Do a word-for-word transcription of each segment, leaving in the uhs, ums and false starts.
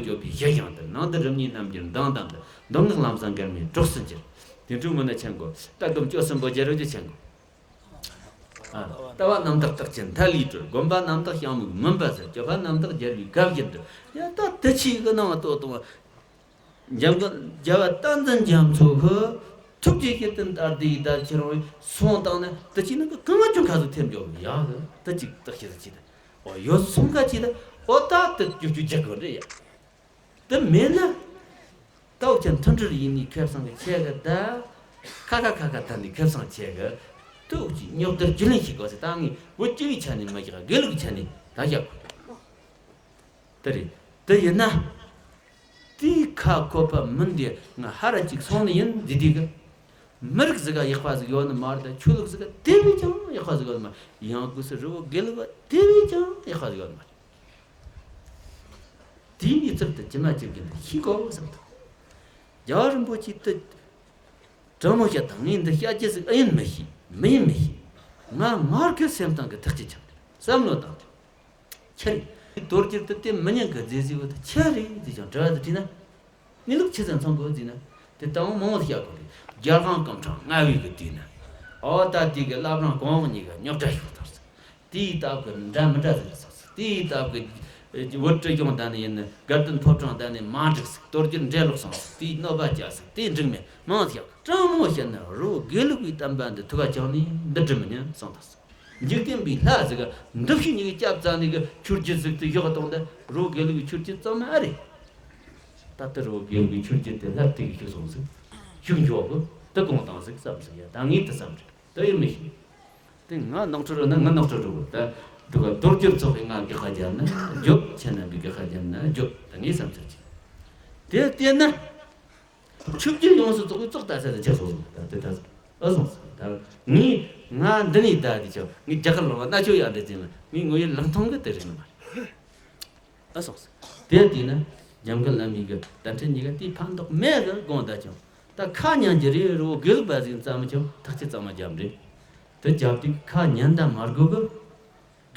ཡོད་པའི་གཞི་ཞིང་དུ། ནང་དུ་རིམ་གཉིས་རྣམ་འགྱུར་མདངས་ལྡན་དུ། མདོ་སྔགས་ལམ་བཟང་གར་མའི་གྲོགས་སུ་འགྱུར། དེ་འཕྲོས་མི་ནི་ཆེན་པོ་ལྟ་སྒོམ་སྤྱོད་གསུམ་པོ་རྒྱལ་རབས་ཀྱི་ཆེན་པོ། ཨ། ལྟ་བ་རྣམ་དག་རྟགས་ཅན་མཐའ་ལས་གྲོལ། སྒོམ་པ་རྣམ་དག་ཤིང་མིག་མུན་པ་སེལ། སྤྱོད་པ་རྣམ་དག་རྒྱལ་བའི་བཀའ་བཞིན་དུ། ཡ་ད་དེ་ཆོས་གི་ནང་ལྟོ་དང་། འཇམ་མགོན་རྒྱལ་བ་བསྟན་འཛིན་རྒྱ་མཚོ་གི་ཐུགས་རྗེ་ཆེ་དེ་ལྟར་དེ་ཡི་ད་ཁྱེད་རང་སོང་བཏང་ན་དེ་ཅི་ན་གི་གང་བྱུང་ཁ་ཟིག་ཐེབས་འཇོག་གི་ཡག་གི་དེ་ཅིག་བརྟག་ཞིབ་ཟིག་བྱས་ད། ཨོ་ཡོད་སོང་ཁ་ཅིག་ད། ཨོ་ད་དེ་རྒྱུ་རྒྱུ་རྒྱག་གི་རེད་ཡ། དེ་མེད་ན། ད་འུ་ཅག་མཐུན་སྒྲིལ་ཡིན་ནི་ཁེ་བཟང་གི་ཆེ་གི་ད། ཁ་ཁ་ཁ་ཁ་ད་ནི་ཁེ་བཟང་ཆེ་གི། དེ་འུ་ཅག་རྙོག་དྲ་རྒྱུས་ལོན་ཞིག་དགོས་ཟེར། ད་ངས་བོད་སྤྱི་བའི་ཆ་ནས་མི་བཞག་དགེ་ལུགས་ཀྱི་ཆ་ནས་ད་བཞག་དགོས། དེ་རེད། དེ་ཡིན་ན། དེའི་ཁ་ཁོ་པ་མིན་དེ་ང་ཧ་ར་ཅིག་སོང་ནི་ཡིན་འདི་དེ་གི། མི་རིགས་ཟིག་ག་ཡག་པ་ཟིག་ཡོད་ནི་མ་རེད། ད་ཆོས་ལུགས་ཟིག་ག་དེ་བས་ཀྱང་ཡག་པ་ཟིག་ཡོད་ནི་མ་རེད། ཡང་སྒོས་སུ་རི་བོ་དགེ་ལུགས་པ་དེ་བས་ཀྱང་ཡག་པ་ཟིག་ཡོད་ནི་མ་རེད། དེའི་གནས་ཚུལ་དེ་ཇི་མ་ཇི་བཞིན་དུ་ཤེས་དགོས་བསམ་ཐལ། རྒྱལ་བ་རིན་པོ་ཆེ་དེ་དྲང་མོ་བཤད་དང་། ངས་འདི་བཤད་རྒྱུ་ཟིག་ཨེ་ཡིན་མི་ཤེས། མི་ཡིན་མི་ཤེས། ང་ངར་གི་སེམས་གཏིང་གི་ཐག་གཅོད་བྱས་ནས་བསམ་བློ་བཏང་སྟེ། ཆི་རེད། དོལ་རྒྱལ་དུ་དེ་མི་ཉན་གི་རྫས་ཟིག་བོ་དེ་ཆི་རེད་ཟེར་ཀྱང་དྲི་བ་དེ་དྲིས་ན། གནས་ལུགས་ཆི་ཟིག་མཚོན་དགོས་ཟེར་ན། དེ་ལྟ་བུ་མང་བོ་བཤད་དགོས་རེད། རྒྱལ་དབང་སྐུ་ཕྲེང་ལྔ་བའི་གི་དུས་ན། ཨོ་ད་དེ་གི་བླ་བྲང་གོང་འོག་གཉིས་ཀ་རྙོག་དྲ་ཞིག་བཏང་སོང་། དེའི་སྟབས་ཀྱིས་འདྲ་མི་འདྲ་ཟིག་རེད་སོང་ཟིག། དེའི་སྟབས་ཀྱིས་བོད་སྲིད་གཞུང་དང་ནི་ཡིན་ན་དགའ་ལྡན་ཕོ་བྲང་དང་ནི་མ་འགྲིག་ཟིག། དོལ་རྒྱལ་འདྲེ་ལོག་སོང་ཟིག། དེའི་གནོད་པ་བསྐྱལ་ཟིག། དེའི་འགྲིག་མེད་མང་ཟིག། དྲང་མོ་བཤད་ན་རི་བོ་དགེ་ལུགས་པའི་བསྟན་པ་འདི་ཐུགས་ཀ་བཅངས་ནས་འདི་འགྲུབ་མི་ཉན་སོང་ད་ཟིག། འཇིག་རྟེན་པའི་ལྷ་ཟིག་ག་འདི་ཕྱི་གཉིས་ཀྱི་སྐྱབས་བཙལ་ནས་གི་ཆོས་བརྒྱུད་ཟིག་དེ་བཞག་བཏང་ད། རི་བོ་དགེ་ལུགས་ཀྱི་ཆོས་བརྒྱུད་གཙང་མ་ཨེ་རེད། ད་ལྟ་རི་བོ་དགེ་ལུགས་ཀྱི་ཆོས་བརྒྱུད་དེ་ལྷ་དེ་གི་བཞུགས་སོང་ཟིག། བཞུགས་འཇོག་གི་དེ་གོང་དང་ཟིག་བསམ་ཟིག། ཡ་ད་ངས་དེ་བསམ་རེད། དེ་ཡིན་མི་ཤེས། དེ་ང་ནོར་འཁྲུལ་རེད་ན་ང་ནོར་འཁྲུལ་རེད། ད་འདུག་ག་དོལ་རྒྱལ་ཚོགས་པས་ང་དགག་པ་བརྒྱབ་ན་རྒྱོབ། ཁྱེད་རྣམ་པས་དགག་པ་བརྒྱབ་ན་རྒྱོབ། ད་ངའི་བསམ་ཚུལ་གྱིས། དེ་བལྟས་ན། ཆོས་བརྒྱུད་ཡོངས་སུ་རྫོགས་པའི་ཙོག་ལྟ་ས་དེ་ཆགས་སོང་ཟིག། ད་དེ་ད་ཨ་སོང་ཟིག། ད་ངས་ང་འདི་ནས་ད་དེ་ཆོག། ངས་རྒྱ་གར་ལོག་ན་ཆོས་ཡག་འདྲ་ཟེར་ན་ངས་ངོ་ཡི་ལག་མཐོང་གི་དེ་རེད་ནི་མ་རེད། ཨ་སོང་ཟིག། དེ་དུས་ན་འཇམ་མགོན་བླ་མའི་གི་དམ་ཕྲན་གཉིས་ཀ་དེའི་ཕན་ཐོགས་མེད་གི་དགོངས་ད་ཀྱང་། ད་ཁ་ཉན་རྒྱུ་རེད། རི་བོ་དགེ་ལུགས་པ་ཟིག་བཙལ་མི་ཀྱང་ཐག་ཆོད་གཙང་མ་རྒྱབ་རེད། དེ་རྒྱབ་དུས་ཁ་ཉན་ད་མ་དགོས་གི།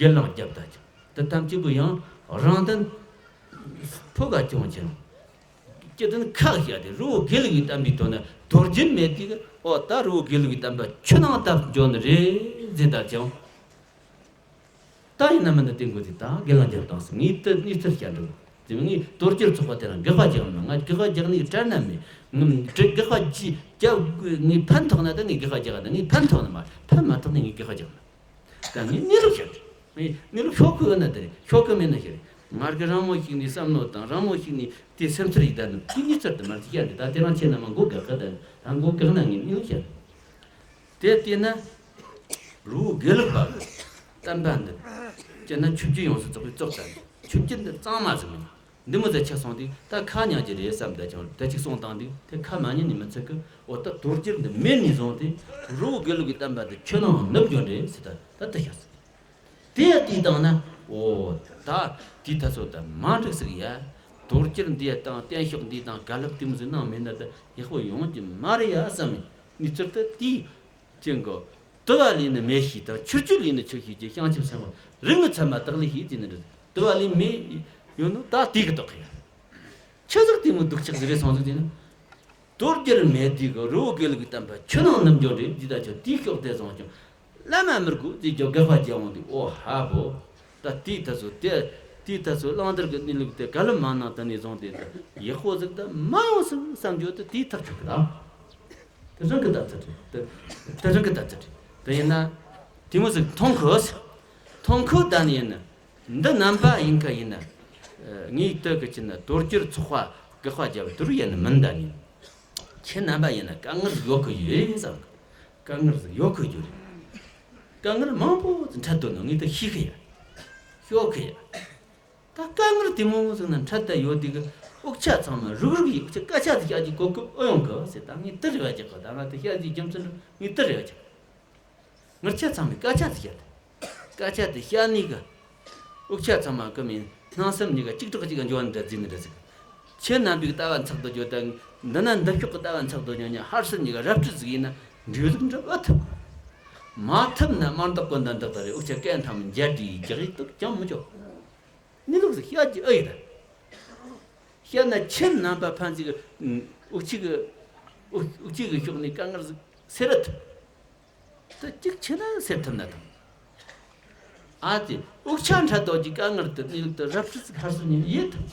སྒེར་ལངས་རྒྱབ་ད་ཀྱང་དེ་ཐམས་ཅད་པོ་ཡང་རང་དོན་ཕུགས་ཀ་ཀྱང་ཕྱིན། སྤྱི་དོན་ཁག་བཤད་དེ་རི་བོ་དགེ་ལུགས་ཀྱི་བསྟན་པའི་དོན་ན་དོལ་རྒྱལ་མེད་དུས་གི། ཨོ་ད་རི་བོ་དགེ་ལུགས་ཀྱི་བསྟན་པ་ཆུ་ནང་ལྟར་འཇོག་ནི་རེད་ཟེར་ད་ཀྱང་། ད་ཡིན་ན་མིན་ན་དེ་འགོ་དེ་ད་སྒེར་ལངས་རྒྱབ་བཏང་ཟིག། ངས་དེ་གནས་ཚུལ་བཤད་འགྲོ། དེ་ངས་དོལ་རྒྱལ་ཚོགས་པ་དེ་རང་དགག་པ་རྒྱག་ནི། ང་དགག་པ་རྒྱག་ནི་གྲལ་ན་མེད། ངས་དགག་པ་ཅི་རྒྱབ་ངས་ཕན་ཐོགས་ན་ད་ངས་དགག་པ་རྒྱག་ན། ངས་ཕན་ཐོགས་ནི་མ་ཕན་མ་ཐོགས་ནི་ངས་དགག་པ་རྒྱག་ནི། ད་ངས་གནས་ལུགས་བཤད། ངས་གནས་ལུགས་ཤོད་གི་ཡོད་ན་དེ་རེད། ཤོད་གི་མེད་ན་ཤི་རེད། ངར་གི་རང་མོ་ཞིག་ནས་བསམ་བློ་དང་རང་མོ་ཞིག་ནས་དེ་སེམས་ཚོར་ཡིན་ད་ནི་དེ་གཉིས་ཚོར་དུ་མར་ཅི་བཤད་འདི་ད་དེ་རང་ཆེ་ན་མ་མགོ་འགག་གི། ད་ད་མགོ་འགག་ན་ངས་གནས་ལུགས་བཤད། དེ་བལྟས་ན། རི་བོ་དགེ་ལུགས་པ་གི་བསྟན་པ་འདི་སྤྱིར་ན་ཆོས་བརྒྱུད་ཡོངས་སུ་རྫོགས་པའི་ཙོག་ཙམ། ཆོས་བརྒྱུད་འདི་གཙང་མ་ཟིག་མིན། འདི་མོ་ཟིག་ཆགས་སོང་དུས་ད་ཁ་ཉན་རྒྱུ་རེད་བསམ་ད་ཀྱང་ད་ཅིག་སོང་བཏང་དུས་དེ་ཁ་མ་ཉན་ནི་མི་ཚད་གི། འོ་ད་དོལ་རྒྱལ་འདི་མེད་ནས་བཟུང་སྟེ་རི་བོ་དགེ་ལུགས་ཀྱི་བསྟན་པ་འདི་ཆུ་ནང་ནུབ་འགྱོ་རེད་ཟེར། ད་ད་དེ་ཤ་ཟིག། དེ་ཡ་དེ་བཏང་ན། འོ་ད་དེ་ད་ཚོ་ད་མ་འགྲིག་ཟིག་ཡ། དོལ་རྒྱལ་འདི་ཡ་དང་བསྟེན་ཕྱོགས་འདི་དང་དགའ་ལབ་དེ་མོ་ཟིག་གནང་མེད་ན་ད་ཡག་པོ་ཡོང་གི་མ་རེད་ཡ་བསམ་ནས་ཚུར་ད་དེའི་ཅན་གོ། དུ་བ་ལས་ནི་མེ་ཤེས་དང་། ཆུ་རྒྱུད་ལས་ནི་ཆུ་ཤེས་ཀྱི། བྱང་ཆུབ་སེམས་དཔའ་རིགས་ངོ་ཚད་མ་དག་ལས་ཤེས་ཟེར་ནི་འདྲ། དུ་བ་ལས་མེ་ཡོད་ནོ་ད་དེ་གི་དོགས་ཡ། ཆི་ཟིག་དེ་མོ་སྡུག་ཅག་ཟིག་རེད་སོང་ཟིག་ཟེར་ན། དོལ་རྒྱལ་མེད་དུས་གི་རི་བོ་དགེ་ལུགས་ཀྱི་བསྟན་པ་ཆུ་ནང་ནུབ་འགྱོ་རེད་ཟེར། ད་ཆོ་དེའི་ཕྱོགས་དེ་སོང་ཀྱང་བླ་མ་མི་དགོས་ཟེར་རྒྱུ་དགག་པ་རྒྱག་འོང་དུས། ཨོ་ཧ་བོ། ད་དེའི་ད་ཚོ་དེ་དེའི་ད་ཚོ་གླང་དར་གི་གནས་ལུགས་དེ་ག་ལ་མ་གནང་ད་ནས་བཟུང་སྟེ་ད་ཡག་པོ་ཟིག་ད་མ་ཡོང་སྲིད་བསམ་རྒྱུ་དེ་དེའི་ཐག་ཆོད་གི་ད། དེ་རང་གི་ད་ཚོད་རེད། དེ་དེ་རང་གི་ད་ཚོད་རེད། དེ་ཡིན་ན་དེ་མོ་ཟིག་མཐོང་གི། མཐོང་གི་ད་ནི་ཡིན་ན། འདི་རྣམ་པ་ཡིན་ཁ་ཡིན་ན། ངས་ལྟ་གི་ཅི་ན་དོལ་རྒྱལ་ཚོགས་པ་དགག་པ་རྒྱབ་དུར་ཡིན་ནི་མིན་ད་ནི། ཁྱེད་རྣམ་པ་ཡིན་ན་དཀའ་ངལ་ཡོད་གི་ཡོད་བསམ་གི། དཀའ་ངལ་ཟིག་ཡོད་གི་ཡོད་རེད། དཀའ་ངལ་མང་པོ་ཟིག་འཕྲད་དོ་ནོ་ངས་ད་ཤེས་གི་ཡ། ཤོད་གི་ཡ། ད་དཀའ་ངལ་དེ་མོ་ཟིག་ན་འཕྲད་ད་ཡོད་དུས་གི། འུ་ཅག་ཚང་མ་རུག་རུག་ཡིན། འུ་ཅག་སྐད་ཆ་དེ་བཤད་རྒྱུ་གོ་སྐབས་ཨེ་ཡོང་གི་ཟེར། ད་ངས་དེ་རེ་བ་རྒྱག་གི། ད་ང་དེ་བཤད་རྒྱུའི་རྒྱུ་མཚན་ངས་དེ་རེ་བ་རྒྱག་གི། ངར་ཆ་ཚང་མས་སྐད་ཆ་དེ་བཤད། སྐད་ཆ་དེ་བཤད་ནས་གི། འུ་ཅག་ཚང་མ་གི་མིན་སྣང་སེམས་གཉིས་ཀ་གཅིག་གྲོགས་གཅིག་འགྱོ་བ་འདྲ་ཟིག་ནི་འདྲ་ཟིག། ཁྱེད་རྣམ་པའི་ལྟ་བ་འཚག་ཏུ་འགྱོ་དང་། འདི་ན་འདི་ཕྱོགས་ཀྱི་ལྟ་བ་འཚག་ཏུ་འགྱོ་ཉ། ཧར་སེམས་གཉིས་ཀ་ར་སྤྲོད་ཟིག་ཡིན་ན་འགྲིག་ཟིག་འགྲིག་ཨེ་ཐུབ། མ་ཐུབ་ན་དམར་མདོག་གོན་ད་འདག་ད་རེད། འུ་ཅག་སྐད་འཐམ་རྒྱ་འདྲིས་རྒྱག་ཡིག་ཏུ་ཅང་མི་ཆོག། གནས་ལུགས་ཟིག་བཤད་རྒྱུ་ཨེ་ཡིན་ད། བཤད་ན་ཁྱེད་རྣམ་པ་ཕན་ཚུན་གྱི་དབུགས་གཅིག་གི་དབུགས་དབུགས་གཅིག་གི་ཕྱོགས་ནས་དཀའ་ངལ་ཟིག་སེལ་ར་ཐུབ། དེ་གཅིག་བྱས་ན་སེལ་ཐུབ་ན་ཐང་། ཨ་ཙི། དབུགས་ཆད་འཕྲལ་དོགས་ཀྱི་དཀའ་ངལ་དེ་གནས་ལུགས་དེ་རབ་ཏུ་ཧར་སོ་ཉིན་ཡེད་ཐུབ།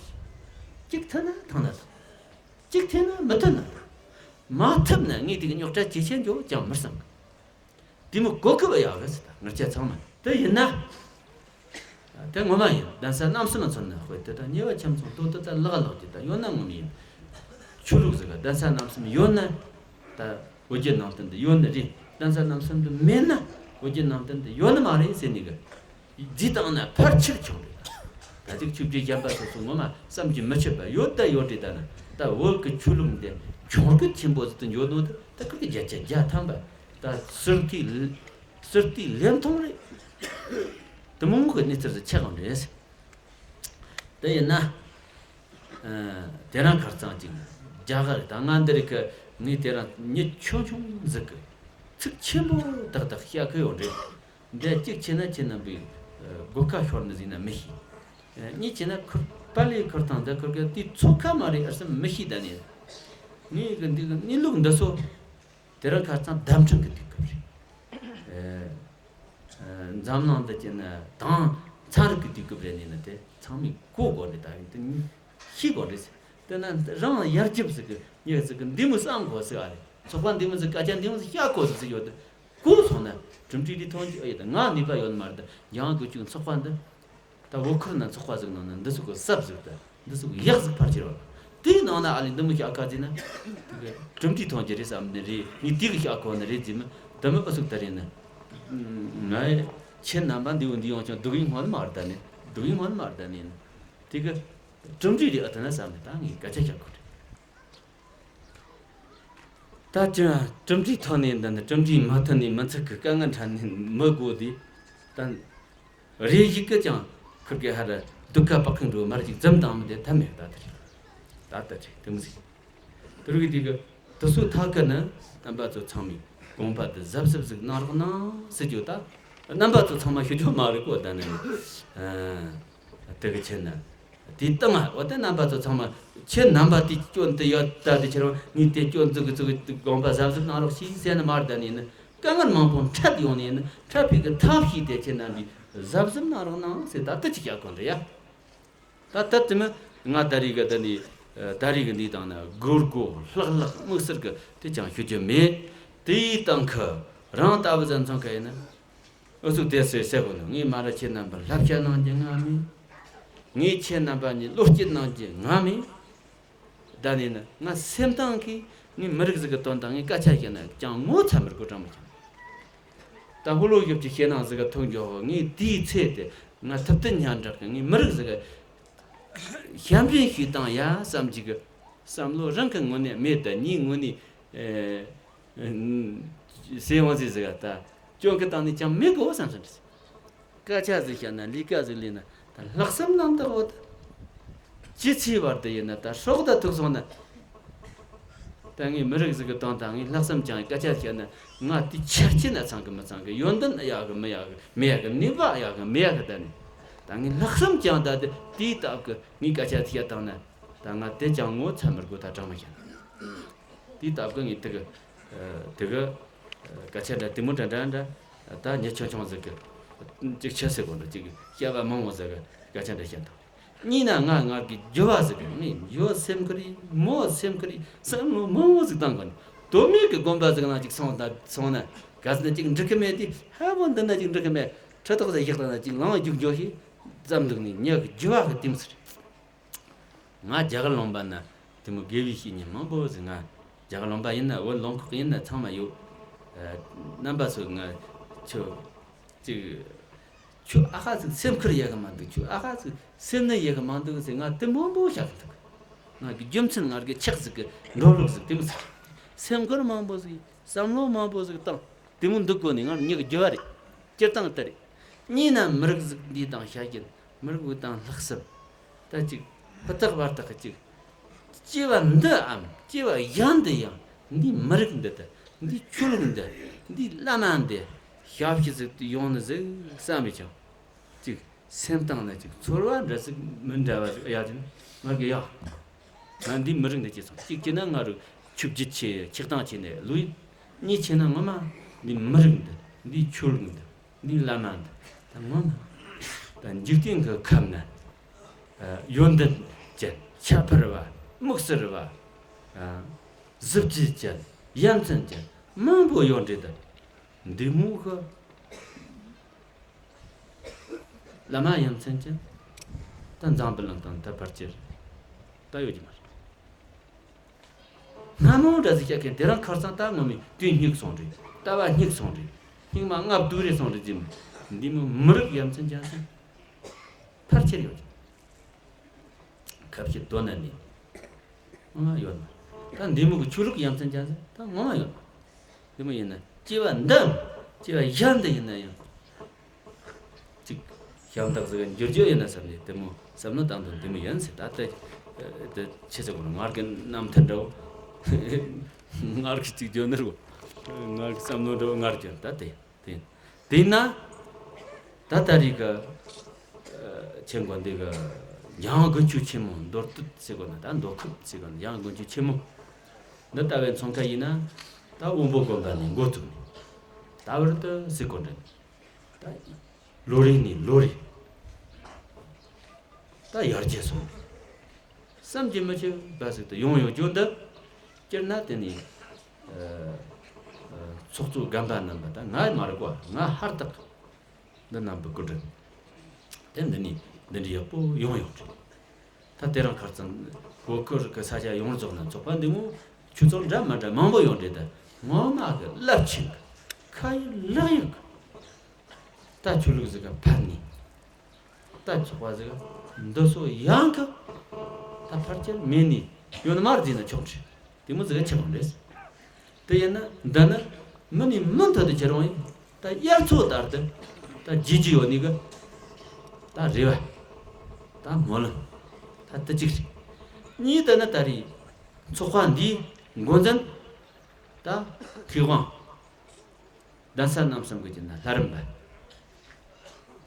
གཅིག་ཐུབ་ན་ཐང་ན་ཐང་། གཅིག་ཐུབ་ན་མི་ཐུབ་ན་ཐང་། མ་ཐུབ་ན་ངས་དེ་གི་རྙོག་དྲ་ཇེ་ཆེ་འགྱོ་ཀྱང་མི་བསམ་གི། དེ་མོ་གོ་སྐབས་ཡག་གི་ཟེར། ད་ང་ཅག་ཚང་མ་དེ་ཡིན་ན། དེ་ངོ་མ་ཡིན། གདན་ས་རྣམ་གསུམ་མཚོན་ན་དཔེ་དེ་དང་ཉེ་བ་ཁྱིམ་ཚང་དོ་དེ་དང་ལག་ལག་གི་ད་ཡོད་ན་ངོ་མ་ཡིན། ཆོས་ལུགས་ཟེར་ག་གདན་ས་རྣམ་གསུམ་ཡོད་ན་ད་བོད་བརྒྱུད་ནང་བསྟན་དེ་ཡོད་ནི་རེད། གདན་ས་རྣམ་གསུམ་དེ་མེད་ན་བོད་བརྒྱུད་ནང་བསྟན་དེ་ཡོད་ནི་མ་རེད་ཟེར་ནི་གི། རྫིས་བཏང་ན་ཕལ་ཆེར་ཆུང་རེད། ད་ཅིག་ཆོས་བརྒྱུད་གཞན་པ་སོ་སོ་ངོ་མ་བསམ་གྱིས་མི་ཁྱབ་པ་ཡོད་ད་ཡོད་རེད། ད་ན་ད་བོད་ཀྱི་ཆོས་ལུགས་འདི་གྱོང་གུད་ཆེན་པོ་ཟིག་ཏུ་འགྱོ་ནོ་དེ་ད་ཁུར་གི་བརྒྱ་ཆ་བརྒྱ་ཐམ་པ་ད་ཟུར་མཐའི་ཟུར་མཐའི་ལན་མཐོང་རེད། དེ་མོ་གི་གནས་ཚུལ་ཟིག་ཆགས་ཡོང་རེད། དེ་ཡིན་ན། དེ་རིང་ཁ་རྩང་ཅིག་རྒྱ་གར་ད་ང་འདི་རིགས་ཀྱི་ངས་དེ་རིང་མྱི་ཆུང་ཆུང་ཟིག་གི་ཚིག་ཆེན་པོ་ཏག་ཏག་བཤད་གི་ཡོད་རེད། འདི་གཅིག་བྱས་ན་ཁྱེད་རྣམ་པས་དགོས་ཁ་ཤོར་ནི་ཟིག་ན་མི་ཤེས། གཉིས་བྱས་ན་ཁུར་པ་ལས་ཁུར་ཐང་འདི་ཁུར་གི་དེ་ཚོ་ཁ་མ་རེད་ཨར་སེ་མི་ཤེས། ད་ནི་ངས་གི་འདི་གི་གནས་ལུགས་འདི་ཚོ། དེ་རིང་ཁ་རྩང་བརྡ་འཕྲིན་གྱི་དུས་སྐབས་རེད། ཨེ། ཨེ། འཛམ་གླིང་འདི་ཀྱི་ནི་དང་ཚན་རིག་གི་དུས་སྐབས་རེད་ནི་ནི་དེ་ཚང་མས་གོ་དགོས་རེད། ད་ཡིན་དུས་ཤེས་དགོས་རེད་ཟེར། དེ་ན་རང་ཡར་རྒྱབ་ཟིག་གི་མྱི་ཟིག་གི་འདི་མོ་བསམ་དགོས་ཟེར་བ་རེད། ཚོགས་པ་འདི་མོ་ཟིག་སྐད་ཆ་འདི་མོ་ཟིག་བཤད་དགོས་ཟིག་ཟེར་ཡོད་དུ་གོ་སོང་ན་གྲུབ་འབྲས་འདི་ཐོན་གྱི་ཨེ་ཡོད་དུ་ང་ནུས་པ་ཡོད་ནི་མ་རེད། ད་ཡང་དགོས་ཀྱི་ཚོགས་པ་འདི། ད་བོད་ཁུལ་ན་ཚོགས་པ་ཟིག་ནང་ན་འདི་ཟིག་གི་གསབ་ཟིག་ད་འདི་ཟིག་གི་ཡག་ཟིག་ཕར་ཁྱེར་བ། དེའི་ནང་ན་ཨ་ལི་འདི་མོ་ཤ་ཁ་ཟིག་ན་དེ་གི་གྲུབ་འབྲས་ཐོན་གྱི་རེད་བསམ་ནི་རེད། ངས་དེ་གི་ཤ་ཁོ་ནི་རེད་ཟིག་མི་འདི་མི་ཨུ་ཚུགས་ད་རེད་ན། ང་ཁྱེད་རྣམ་པ་འདི་འོ་འདི་ཡོང་ཀྱང་སྡུག་ཡིན་སྔོན་མ་རེད། ད་ནི་སྡུག་ཡིན་སྔོན་མ་རེད། ད་ནི་ནི་དེ་གི་གྲུབ་འབྲས་རེད་ཨ་ད་ན་བསམ་ནི་ད་ངས་སྐད་ཆ་བཤད་དགོས་རེད། ད་ཅི་གྲུབ་འབྲས་ཐོན་ནས་འདི་ནི་གྲུབ་འབྲས་མ་ཐོན་ནས་མི་ཚིག་གི་དཀའ་ངལ་འཕྲད་ནས་མི་དགོས་དེ། ད་རེ་ཞིག་གི་ཀྱང་ཁུར་གི་ཧར་སྡུག་ཁ་པག་ཁེང་འགྲོ་མར་ཅིག་འཛམ་དང་མི་དེ་ཐབས་མེད་ད་དེ་རེད། ད་ད་ཅིག་དེ་མི་ཟིག་དེ་རུ་གི་དེ་གི་དུ་སུ་ཐག་གི་ནི་རྣམ་པ་ཚོ་ཚང་མས་དགོངས་པ་དེ་གཟབ་གཟབ་ཟིག་གནང་རོགས་གནང་ཟེར་རྒྱུ་ད་རྣམ་པ་ཚོ་ཚང་མ་ཞུ་རྒྱུ་མ་རེད་གོ། ད་ནི་ཨ། དེ་གི་ཕྱིར་ན། དེའི་སྟེང་ང་འོ་དེ་རྣམ་པ་ཚོ་ཚང་མ་ཁྱེད་རྣམ་པ་དེ་སྐྱོན་དུ་ཡོད་ད་དེ་ཕྱིར་ངས་དེ་སྐྱོན་འཛུགས་གི་བཙུགས་གི་དགོངས་པ་གཟབ་གཟབ་གནང་རོགས་ཞེས་ཟེར་ནི་མ་རེད། ད་ནི་ནི་དཀའ་ངལ་མང་པོ་འཕྲད་ཡོང་ནས་ནི་འཕྲད་པའི་གི་ཐབས་ཤེས་དེ་ཁྱེད་རྣམ་པས་གཟབ་གཟབ་གནང་རོགས་གནང་ཟེར་ད་དེ་ཅིག་བྱ་དགོས་འདུག་ཡ། ད་ད་དེ་མི་ང་ད་རེས་གི་ད་ནི་ད་རེས་གི་འདི་དང་ན་སྒོར་སྒོ་ལྷག་ལྷག་དམིགས་བསལ་གི་དེ་ཅང་ཞུ་རྒྱུ་མེད། དེའི་སྟེང་གི་རང་ལྟ་བུ་ཙམ་ཚང་གི་ཡིན་ན། ཨུ་ཚུགས་དེ་ཟེར་ཟེར་གོ་ནོ། ངས་མ་ར་ཁྱེད་རྣམ་པར་བསླབ་བྱ་གནང་རྒྱུ་ང་མིན། ངས་ཁྱེད་རྣམ་པ་ནས་བློ་སྐྱེད་གནང་རྒྱུ་ང་མིན། ད་ནི་ནི་ང་སེམས་གཏིང་གི་ངས་མི་རིགས་ཟིག་གི་དོན་དང་ངས་སྐད་ཆ་བཤད་ན་ཅང་ངོ་ཚ་མི་དགོས་གྲངས་མི་ཁྱོད། ད་ཧུ་ལོ་ཞབས་ཀྱི་ཞེད་སྣང་ཟིག་ག་ཐུག་འགྱོ་ངས་དེའི་ཚེ་དེ་ང་ཐུབ་བསྟན་སྙན་གྲགས་གི་ངས་མི་རིགས་ཟིག་ག་ཞབས་འདྲེན་ཞུས་བཏང་ཡ་བསམ་གྱི་གི་བསམ་བློ་རང་གི་ངོས་ནས་མེད། ད་ངའི་ངོས་ནས་ཨེ། ཟེར་འོང་ཟེར་ཟེར་ག་ད་སྐྱོན་གི་སྟེང་ནས་ཅང་མི་དགོས་བསམ་སོང་། སྐད་ཆ་ཟིག་བཤད་ན་ལས་ཀ་ཟིག་ལས་ན་ད་ལྷག་བསམ་རྣམ་དག་འོ་ད། ཅི་ཚེ་བར་དུ་ཡིན་ན་ད་སྲོག་ད་ཐུག་སོང་ན། ད་ངས་མི་རིགས་ཟིག་གི་དོན་དང་ངས་ལྷག་བསམ་ཅང་སྐད་ཆ་བཤད་ན་ང་དེ་ཆ་རྐྱེན་ན་ཚང་གི་མི་ཚང་གི་ཡོན་ཏན་ཡག་གི་མི་ཡག་གི་མི་ཡག་གི་ནུས་པ་ཡག་གི་མི་ཡག་གི་ད་ནི། ད་ངས་ལྷག་བསམ་ཅང་ད་དེ་དེའི་སྟབས་གི་ངས་སྐད་ཆ་བཤད་བཏང་ན་ད་ང་དེ་ཅང་ངོ་ཚ་མི་དགོས་ད་གྲངས་མི་བཤད། དེའི་སྟབས་ཀྱིས་ངས་དེ་གི་དེ་གི་སྐད་ཆ་འདྲ་དེ་མོ་འདྲ་འདྲ་འདྲ་ད་ཉེ་ཆུང་ཆུང་ཟིག་གི་གཅིག་ཆི་ཟེར་གོ་འདྲ་གཅིག་བཤད་པ་མང་བོ་ཟིག་གི་སྐད་ཆ་འདྲ་བཤད་དང་། གཉིས་ན་ང་ངར་གི་འགྱུར་བ་ཟིག་གི་ངས་འགྱུར་བ་སེམས་ཁུར་ཡིན་མོ་སེམས་ཁུར་ཡིན་བསམ་བློ་མང་བོ་ཟིག་བཏང་གོ་ནི་དོ་མེད་གི་དགོན་པ་ཟིག་ནང་གཅིག་སོང་ད་སོང་ན་ག་ཟི་ན་གཅིག་འགྲིག་གི་མེད་དེ་ཧ་བོ་འདི་ན་གཅིག་འགྲིག་གི་མེད་ཁྲི་ཐོག་ཟིག་བཞག་ད་ན་གཅིག་ལངས་རྒྱུག་འགྱོ་ཞིག་བསམ་འདུག་ནི་ཉག་གི་འགྱུར་བ་གི་དེ་མོ་ཟིག་རེད། ང་རྒྱ་གར་ལུང་པ་ན་དེ་མོ་དགེ་བའི་བཤེས་གཉེན་མང་པོ་ཟིག་ང་རྒྱ་གར་ལུང་པ་ཡིན་ན་བོད་ལུང་ཁོག་ཡིན་ན་ཚང་མ་ཡོད། ཨ། རྣམ་པ་ཚོས་ང་ཁྱོད་ཅིག་ཁྱོད་ཨ་ཁ་ཟིག་སེམས་ཁུར་ཡག་གི་མ་འདུག་ཁྱོད་ཨ་ཁ་ཟིག་སེམས་ནད་ཡག་གི་མ་འདུག་ཟེར་ང་དེ་མང་པོ་བཤད་གི་འདུག་ང་གི་རྒྱུ་མཚན་ང་གི་ཆགས་ཟིག་གི་འགྲོ་ལུགས་ཟིག་དེ་མོ་ཟིག་སེམས་ཁུར་མང་པོ་ཟིག་བསམ་བློ་མང་པོ་ཟིག་བཏང་དེ་མོ་འདུག་གོ་ནི་ང་མྱི་གི་རྒྱུ་བ་རེད། སྤྱིར་བཏང་ལྟར་རེད། གཉིས་ན་མི་རིགས་ཟིག་འདི་དང་བྱ་རྒྱུ་མི་རིགས་བུ་དང་ལྷག་བསམ། ད་ཅིག་ཧུར་ཐག་བར་ཐག་གི་ཅིག་སྐྱེ་བ་འདི་འམ་སྐྱེ་བ་གཞན་འདི་ཡང་འདི་མི་རིགས་འདི་ད་འདི་ཆོས་ལུགས་འདི་འདི་བླ་མ་འདི་ཞབས་ཕྱི་ཟིག་ཏུ་ཡོང་ནི་ཟིག་བསམ་མི་ཆོག་ཅིག་སེམས་གཏིང་ན་ཅིག་ཚོར་བ་འདྲ་ཟིག་མི་འདྲ་བ་ཟིག་ཡ་ཅིག་ང་གི་ཡ། ང་འདི་མི་རིགས་འདི་སྐྱེས་སོང་། གཅིག་བྱས་ན་ང་རུ་ཆོས་བརྒྱུད་ཆེ་ཆགས་སྡང་ཆེ་ནས་ལོས་ཡིན། གཉིས་བྱས་ན་ངོ་མ་འདི་མི་རིགས་འདི། འདི་ཆོས་ལུགས་འདི། འདི་བླ་མ་འདི། ད་ངོ་མ་ད་འཇིག་རྟེན་གྱི་ཁམས་ན་ཡོན་ཏན་ཅན། ཁྱད་པར་བ། དམིགས་བསལ་བ། གཟི་བརྗིད་ཅན། ཡ་མཚན་ཅན་མང་པོ་ཡོད་འདྲ་ད། འདི་མོ་གི་བླ་མ་ཡ་མཚན་ཅན་ད་འཛམ་བུ་གླིང་སྟེང་ད་ཕལ་ཆེར་ད་ཡོད་ཀྱི་མ་རེད། སྔ་མོ་འདྲ་ཟིག་བཤད་མཁན་དེ་རིང་ཁ་སང་ད་ངོ་མས་དུས་སྙིགས་སོང་རེད། ལྟ་བ་སྙིགས་སོང་རེད། སྙིགས་མ་ལྔ་བདོ་རེ་སོང་རེད་ཟེར། འདི་མོ་མི་རིགས་ཡ་མཚན་ཅན་ཟིག་ཕལ་ཆེར་ཡོད་ཀྱི། ཁ་བཤད་དོན་ན་ནི་ངོ་མ་ཡོད་མ། ད་འདི་མོ་གི་ཆོས་ལུགས་ཡ་མཚན་ཅན་ཟིག་ད་ངོ་མ་ཡོད་མ། འདི་མོ་ཡིན་ན་སྐྱེ་བ་འདི་སྐྱེ་བ་གཞན་འདི་ཡིན་ན་ཡང་ཅིག་ཞབས་འདེགས་ཟིག་འགྱུར་རྒྱུ་ཡིན་ན་བསམ་ནས་དེ་མོ་བསམ་བློ་བཏང་དོན་འདི་མོ་ཡིན་ཟེར། ད་ལྟ་དེ་ཆེ་ཆེ་གོ་ང་རྒན་རྣམ་ཐར་འདྲ་བོ། ང་རྒན་ཅིག་བརྗོད་ནི་རེད་གོ། ང་རྒན་བསམ་བློ་འདྲ་བོ་ངར་བརྗོད་ད་དེ། དེ་དེས་ན་ད་ལྟ་རིག་གི་ཆེན་པོ་འདི་གི་འཇང་དགུན་ཆོས་ཆེན་མོ་མདོ་སྟོད་ཟེར་གོ་ན། ད་མདོ་ཁམས་ཟེར་གོ་ན། འཇང་དགུན་ཆོས་ཆེན་མོ་འདི་ལྟ་བའི་ཚོང་ཁ་ཡིན་ན། ད་དབོན་པོ་དགོན་པ་ནས་འགོ་བཙུགས་ནས་ད་བར་དུ་ཟེར་གོ་འདྲ། ད་ལོ་རེ་ནས་ལོ་རེ་ད་ཡར་རྒྱས་སོང་། བསམ་གྱིས་མི་ཁྱབ་པ་ཟིག་ཏུ་ཡོང་ཡོད་རྒྱུ་འདི། སྤྱིར་ན་དེ་ནི་ཚོགས་གཙོ་རྒན་པ་རྣམ་པ་དང་ང་མ་རེད་གོ། ང་ཧར་ཐག་འདི་རྣམ་པའི་སྐུ་དྲིན་དེ་འདི་ནི་འདི་འདྲའི་ཡག་པོ་ཡོང་ཡོད་རེད། ད་དེ་རིང་ཁ་སང་བོད་ཁུལ་གྱི་ས་ཆ་ཡོངས་རྫོགས་ན་ཚོགས་པ་འདི་མོ་ཆོས་ཚོགས་འདྲ་མི་འདྲ་མང་པོ་ཡོད་རེད། ད་ངོ་མ་གི་རླབས་ཆེན་གི་ཁ་ཡི་ལག་ཡི་གི་ད་ཆོས་ལུགས་ཟིག་ག་ཕར་ནས། ད་ཚོགས་པ་ཟིག་འདི་ཚོ་ཡང་གི་ད་ཕལ་ཆེར་མེད་ནི་ཡོད་ནི་མ་རེད་ཟེར་ན་ཆོག་འདྲ། དེ་མོ་ཟིག་ཆགས་པ་རེད། དེ་ཡིན་ན་འདི་ནི་མི་ནས་མུ་མཐུད་དུ་ཁྱེར་འོང་ཡིན། ད་དབྱར་མཚོ་ལྟར་དུ་ད་རྒྱས་ཀྱི་ཡོད་ནི་གི་ད་རེ་བ། ད་སྨོན་ལམ། ད་དེ་གཅིག་རེད། གཉིས་དེ་ནི་ད་རེས་ཚོགས་པ་འདིའི་འགོ་འཛིན་ད་མཁས་དབང་གདན་ས་རྣམ་གསུམ་གྱི་རྒྱུད་ན་ལྷ་རམས་པ་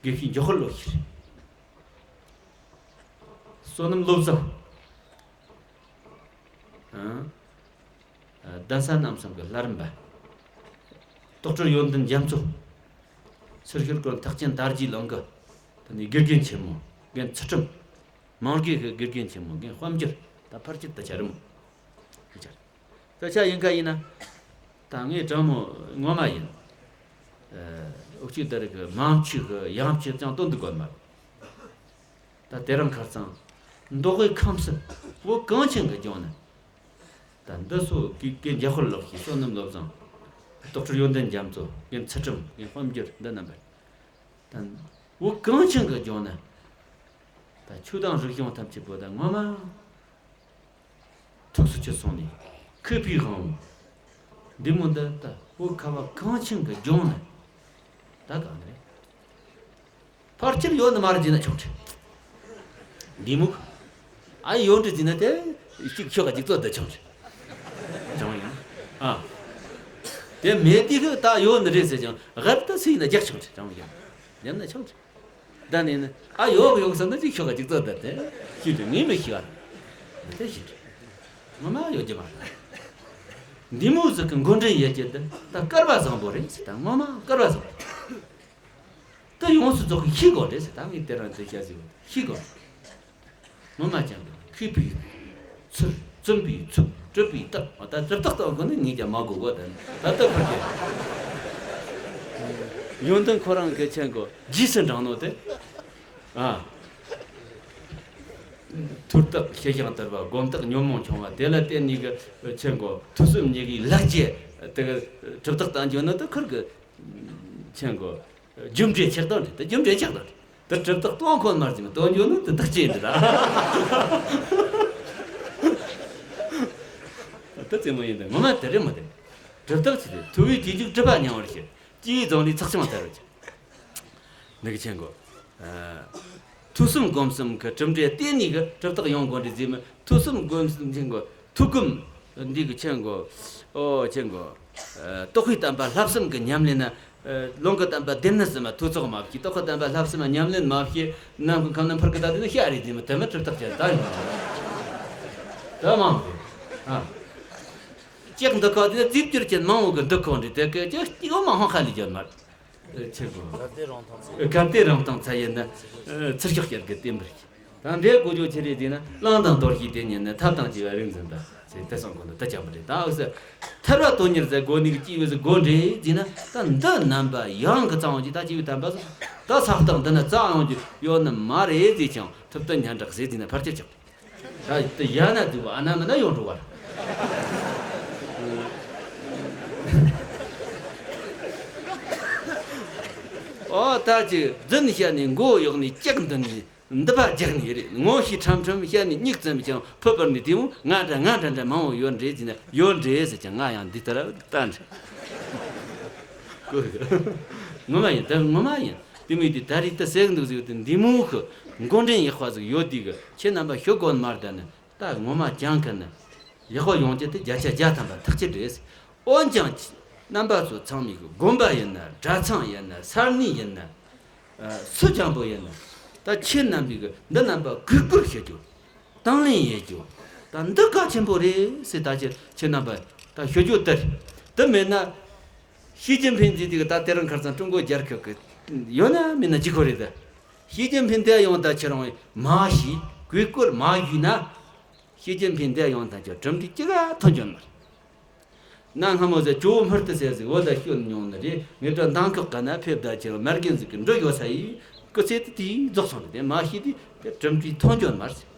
དགེ་བཤེས་འཇམ་དཔལ་བློ་ཤེས། བསོད་ནམས་བློ་བཟང་། ཨང་། གདན་ས་རྣམ་གསུམ་གྱི་ལྷ་རམས་པ། རྟོགས་སྤྲུལ་ཡོན་ཏན་རྒྱ་མཚོ། ཚུར་ཤོར་དགོན་ཐེག་ཆེན་དར་རྒྱས་གླིང་གི་དེ་ནས་དགེ་རྒན་ཆེན་མོ་རྒན་ཚུལ་ཁྲིམས། མང་དགེ་གི་དགེ་རྒན་ཆེན་མོ་རྒན་དཔལ་འབྱོར། ད་ཕལ་ཆེར་ད་ཆ་རི་མོ། ད་ཆ་ཡིན་ཁ་ཡིན་ན། ད་ངས་དྲང་མོ་ངོ་མ་ཡིན། ཨ། འུ་ཅག་ད་རེས་ཀྱི་མང་ཆོས་ཀྱི་ཡང་ཆོས་ཀྱང་སྟོན་དུ་དགོས་མ། ད་དེ་རིང་ཁ་སང་མདོ་དབུས་ཁམས་གསུམ་བོད་གངས་ཅན་གྱི་ལྗོངས་ན། ད་འདི་ཚོ་དགེ་རྒན་འཇམ་དཔལ་ལགས་ཀྱི་བསོད་ནམས་བློ་བཟང་། རྟོགས་སྤྲུལ་ཡོན་ཏན་རྒྱ་མཚོ། རྒན་ཚུལ་ཁྲིམས། རྒན་དཔལ་འབྱོར་འདི་རྣམ་པ། ད་བོད་གངས་ཅན་གྱི་ལྗོངས་ན། ད་ཆོས་དང་རིག་གཞུང་ཐམས་ཅད་པོ་ད་ངོ་མ་ཐུགས་སུ་ཆུད་སོང་ནས་མཁས་པའི་དབང་པོ་འདི་མོ་འདི་ད་བོད་ཁ་བ་གངས་ཅན་གྱི་ལྗོངས་ན་ད་གང་རེད། ཕལ་ཆེར་ཡོད་ནི་མ་རེད་ཟེར་ན་ཆོག་འདྲ། འདི་མོ་ཨ་ཡོད་འདྲ་ཟེར་ན་དེ་གཅིག་ཤོག་ག་གཅིག་ཙོ་ད་ཆོག་འདྲ། ཅང་ཡང་། ཨ། དེ་མེད་དུས་ཀྱི་ད་ཡོད་ནི་རེད་ཟེར་ཀྱང་ཧར་ད་སུ་ཡིན་ན་རྒྱག་ཆོག་འདྲ། ཅང་ཡང་། ཉམས་ན་ཆོག་འདྲ། ད་ནི་ནི་ཨ་ཡོག་ཡོག་ཟེར་ན་ཅིག་ཤོག་ག་ཅིག་ཙོ་ད་དེ་ཤི་དུ་ངས་མི་ཤི་བ་རེད་དེ་ཤི་དུ་ངོ་མ་ཡོད་ཀྱི་མ་རེད། འདི་མོ་ཟིག་གི་མགོ་འདྲེན་ཡོད་ཀྱི་འདི་ད་སྐལ་བ་བཟང་པོ་རེད་ཟེར། ད་ངོ་མ་སྐལ་བ་བཟང་པོ་ད་ཡོངས་སུ་རྫོགས་ཀྱི་ཤི་དགོས་རེད་ཟེར། ད་ངས་དེ་རང་དེ་བཤད་ཟིག་ཤི་དགོས། ངོ་མ་ཅང་གི་མཁས་པའི་ཚུལ། བཙུན་པའི་ཚུལ། གྲུབ་པའི་རྟགས། ད་གྲུབ་རྟགས་དང་གོ་ནི་ངས་ཀྱང་མ་གོ་གོ་ད་ནི་ད་ལྟ་ཁུར་གི་ཡོན་ཏན་ཁོ་རང་གི་ཆེན་གོ་རྗེས་སུ་འབྲང་ནོ་དེ། ཨ། ཐོས་རྟགས་ཤེས་བྱ་དར་བ། སྒོམ་རྟགས་ཉོན་མོངས་ཆུང་བ། དེ་ལ་བརྟེན་ནས་གི་ཆེན་གོ་ཐོས་བསམ་གཉིས་ཀའི་ལེགས་སྐྱེས་དེ་གི་གྲུབ་རྟགས་དང་འཇོན་ནོ་དེ་ཁུར་གི་ཆེན་གོ་རྒྱུ་འབྲས་ཆགས་སྡང་རེད། དེ་རྒྱུ་འབྲས་ཆགས་སྡང་རེད། དེ་གྲུབ་རྟགས་སྟོང་ཁོ་མར་ཅིག་སྟོང་འཇོག་ནི་དེ་བདག་ཅེས་འདྲི་ད། དེ་རྩེད་མོ་ཡིན་ད་ངོ་མ་དེ་རེད་མ་རེད། གྲུབ་རྟགས་ཅི་རེད། ཐུབ་པའི་གྲོས་འཇུག་གྲུབ་པ་མྱང་བར་བྱེད། སྤྱི་ཡི་རྫོང་ནས་ཚགས་ཆུང་ཐར་བར་བྱེད། འདི་གི་ཆེན་གོ། ཨ། ཐོས་བསམ་སྒོམ་གསུམ་གྱི་གྲུབ་འབྲས་བརྟེན་ནས་གི་གྲུབ་རྟགས་ཡོང་དགོས་འདྲི་ཟེར་མི། ཐོས་བསམ་སྒོམ་གསུམ་ཆེན་གོ། ཐུགས་སྒོམ་འདི་གི་ཆེན་གོ། ཨོ་ཆེན་གོ། ཨ། རྟོགས་པའི་བསྟན་པ་བསླབ་གསུམ་གྱི་ཉམས་ལེན་ན། ཨ། ལུང་གི་བསྟན་པ་སྡེ་སྣོད་གསུམ་མ་ཐོས་ཚོགས་མ་བྱས། རྟོགས་པའི་བསྟན་པ་བསླབ་གསུམ་མ་ཉམས་ལེན་མ་བྱས། ནམ་མཁའི་ཁམས་ན་འཕུར་གི་ད་དེ་ནི་ཤ་རེད་ཟེར་མི་དེ་མི་གྲུབ་རྟགས་ཅན་ད་ཡོང་། ད་མང་གི། ཨ། ལྕགས་འདི་ཁ་དེ་རྫས་འགྱུར་ཅན་མང་བོ་གི་འདུ་ཁོག་འདྲ་དེ་གི་ཅི་སྐྱེ་བོ་མང་ཧང་ཁ་ལས་རྒྱབ་མར། ཨེ་ཆེ་གོ། གལ་ཏེ་རང་མཐོང་ཚད། གལ་ཏེ་རང་མཐོང་ཚད་ཡིན་ན། ཨེ་ཚུར་ཤོག་བསྐྱར་གི་བསྟན་པར་གྱིས། ད་འདྲའི་གོ་ཆོད་ཆེ་རེད་དེ་ན་བླང་དང་དོར་ཞེས་དེ་ཉིད་ནི་ཐབས་དང་བཅས་པ་རིག་འཛིན་པ་ཚེ་དེ་སང་ཁོ་ན་དུ་ཅམ་པ་རེད། ད་འུ་ཟེར་ཐར་པ་དོན་གཉེར་ཟེར་གོ་ནི་གི་སྐྱེས་བུ་ཟེར་གོ་འདྲེ་ཟེར་ན། ད་འདི་རྣམ་པ་ཡང་གི་གཙང་བ་ཅིག་ད་སྐྱེས་བུ་དམ་པ་ཟེར་ད་ས་སྟེང་འདི་ན་གཙང་ཡོང་རྒྱུ་ཡོད་ནི་མ་རེད་ཟེར་ཀྱང་ཐུབ་ཏུ་སྙན་གྲགས་ཟེར་ཟེར་ན་ཕར་ཆེར་ཆགས། ད་དེ་ཡ་ན་དུ་བ་ཨ་ན་མ་ན་ཡོང་འགྲོ་བར། ཨོ་ད་ཅིག་རྫུན་བཤད་ནས་མགོ་གཡོགས་ནས་ལྕགས་འདི་ནས། འདི་པ་རྒྱག་ནི་རེད། ངོ་ཤེས་ཁྲམ་ཁྲམ་བཤད་ནས་མིག་བཙུམ་ཀྱང་ཕུ་བུར་ནས་དེ་མོ་ང་འདྲ་ང་འདྲ་འདྲ་མང་བོ་ཡོད་འདྲེ་ཟེར་ན་ཡོད་འདྲེ་ཟེར་ཀྱང་ང་ཡང་འདི་ལྟར་ལྟ་འདྲེ། ངོ་མ་ཡིན། ད་ངོ་མ་ཡིན། དེ་མོ་དེ་ད་རེས་ད་ཟེར་གི་འདུག་ཟེར་དེ་འདི་མོ་གི་མགོ་འདྲེན་ཡག་པ་ཟིག་ཡོད་དུས་གི་ཁྱེད་རྣམ་པ་ཤོད་དགོས་མ་རེད། ད་ནི་ད་ངོ་མ་ཅང་གི་ནི་ཡག་པོ་ཡོང་རྒྱུ་དེ་བརྒྱ་ཆ་བརྒྱ་ཐམ་པ་ཐག་ཆོད་རེད། འོན་ཀྱང་རྣམ་པ་ཚོ་ཚང་མས་གི་དགོན་པ་ཡིན་ན་གྲྭ་ཚང་ཡིན་ན་ས་གནས་ཡིན་ན། ཨ། སུ་ཅང་པོ་ཡིན་ན། ད་ཁྱེད་རྣམ་པས་གི་འདི་རྣམ་པ་གུས་བཀུར་ཞུ་རྒྱུ། དང་ལེན་ཡེད་རྒྱུ། ད་འདི་གལ་ཆེན་པོ་རེད་ཟེར། ད་ཁྱེད་ཁྱེད་རྣམ་པ་ད་ཞུ་རྒྱུ་དེ་རེད། དེ་མེད་ན། ཞི་ཅིན་ཕིང་འདི་དེ་གི་ད་དེ་རིང་ཁར་སང་ཀྲུང་གོ་རྒྱལ་ཁབ་གི་ཡོད་ན་མེད་ན་ཅི་གོ་རེད་ད། ཞི་ཅིན་ཕིང་དེ་ཡོང་ད་ཁྱེད་རང་མ་ཞུས་གུས་བཀུར་མ་ཞུས་ན། ཞི་ཅིན་ཕིང་དེ་ཡོང་ད་ཁྱེད་གྲུབ་འབྲས་ཅི་ག་ཐོན་རྒྱུ་མ་རེད། གནའ་སྔ་མོ་ཟེར་ཇོ་བོ་སྨྲི་ཏི་ཟེར་ཟིག་བོད་ལ་བསྐྱོད་མྱོང་ནི་རེད། ངེད་ཀྱི་མདང་ཁག་ག་ན་ཕེབས་ད་ཁྱེད་མར་གན་ཟིག་གི་འགྲོ་ཡོད་ས་ཡིན། སྐུ་ཚེ་དེ་དེའི་རྫོགས་སོང་རེད། དེ་མ་ཤེས་དུས་དེ་གྲུབ་འབྲས་ཐོན་རྒྱུ་མ་རེད།